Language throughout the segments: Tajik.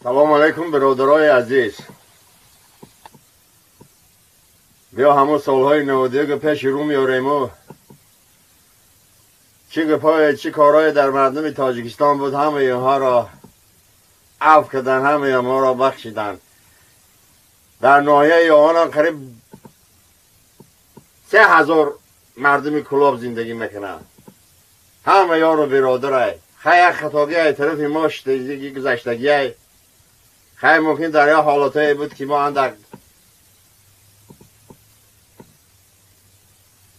Салом алейкум, бародарои азиз. Биё ҳамон солҳои 91 пеши рӯ меорему чӣ гапҳое, чӣ корҳое дар мардуми Тоҷикистон буд, ҳамаи инҳоро афв карданд, ҳамаи онҳоро бахшиданд. Дар ноҳияи Ёвон қариб 3000 мардуми Кӯлоб зиндагӣ мекунанд. Ҳама ёру биродарай. Хай як хатогиай тарафи мо шудагӣ, гузаштагиай. Хай мумкин дар як ҳолатҳое буд, ки мо андак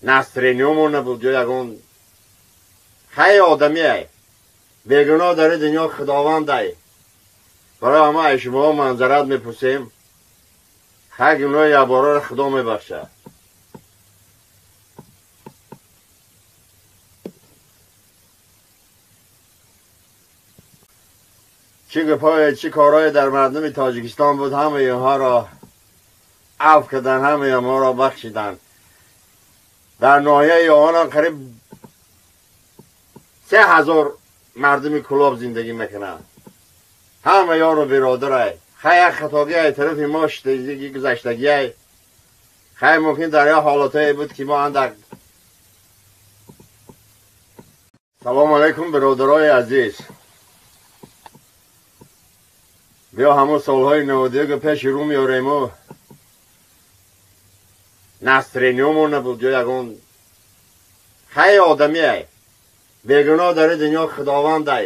настроение мон набуд ё ягон. Хай одамиай, бегуноҳ дар ин дунё Худовандай. Барои ҳама ай шумоҳо манзарат мепурсем. Хай гуноҳи якбораро Худо мебахшад. Чӣ гапҳое, чӣ корҳое дар мардуми Тоҷикистон буд, ҳамаи инҳоро афв карданд, ҳамаи онҳоро бахшиданд. Дар ноҳияи Ёвон қариб 3000 мардуми Кӯлоб зиндагӣ мекунанд. Ҳама ёру биродарай. Хай як хатогиай тарафи мо шудагӣ, гузаштагиай. Хай мумкин дар як ҳолатҳое буд, ки мо андак. Салом алейкум, бародарои азиз. Биё ҳамон солҳои 91 пеши рӯ меорему настроение мон набуд ё ягон. Хай одамиай, бегуноҳ дар ин дунё Худовандай.